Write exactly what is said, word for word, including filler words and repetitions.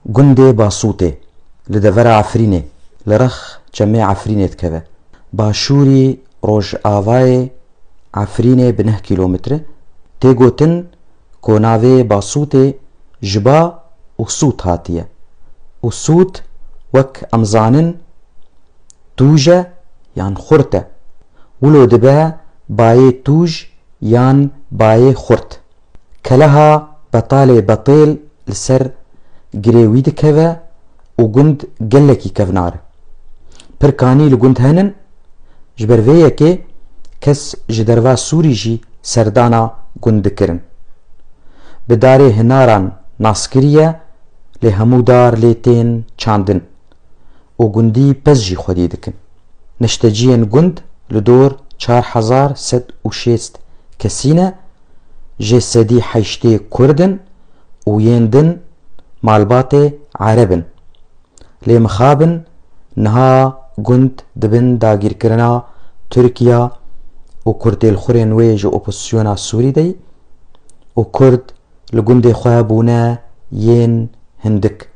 Gundê Basûtê li devera Efrînê, li rex çemê Efrînê dikeve. Başûrî rojavayê Efrînê bi neh kîlometre. Tê gotin ku navê Basûtê ji ba û sût hatiye. Û sût, wek em zanin, tûj e yan xurt e. Wilo dibe bayê tûj yan bayê xurt. Keleha betalê betêl li ser girê wî dikeve û gund gelekî kevnar e. Pir kanî li gund henin, ji ber vê yekê kes ji derva Sûrî jî serdana gund dikirin. Bi darê hinaran nas kiriye, lê hemû dar lê tên çandin û gundî pez jî xwedî dikin. Neşteciyên gund li dor çar hezar sed û şêst kesî ne, jê sedî heştê Kurd in û yên din malbatê Ereb in. Lê mixabin niha gund di bin dagîrkirina Tirkiya û kurtêlxurên wê ji opozisyona Sûrî de yî û Kurd li gundê xwe bûne yên hindik.